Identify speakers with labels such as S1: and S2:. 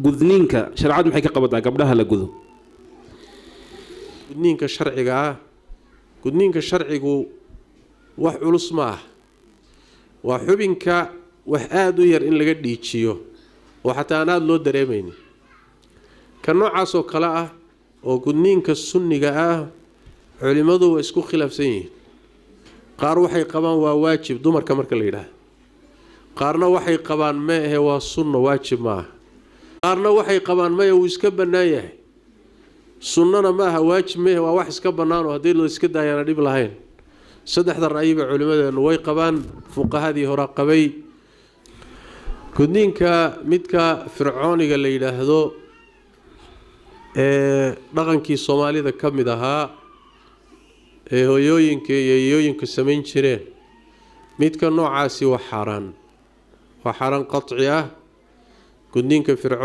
S1: Gudniinka shareecadu maxay ka qabataa gabdhaha la gudo?
S2: Gudniinka sharciga ah, gudniinka sharcigu wax culus ma ah. Waa xubinka wax aada u yar in laga dhiijiyo oo xataa aan aada loo dareemaynin. Ka noocaas oo kale ah oo gudniinka sunniga ah, culimmadu waa isku khilaafsan yihiin. Qaar waxay qabaan waa waajib dumarka marka la yidhaahdo, qaarna waxay qabaan ma ahe, waa sunno, waajib ma aha. Qaarna waxay qabaan maya, wuu iska bannaan yahay, sunnana ma aha, waajib maahe, waa wax iska bannaanoo haddii la iska daayaana dhib lahayn. Saddexda ra'yiba culimmadeennu way qabaan, fuqahadii hore qabay. Gudniinka midka fircooniga la yidhaahdo ee dhaqankii Soomaalida ka mid ahaa ee hooyooyinka iyo iyooyinku samayn jireen, midka noocaasi waa xaaraan, waa xaaraan qaci ah gudniinka fircoon.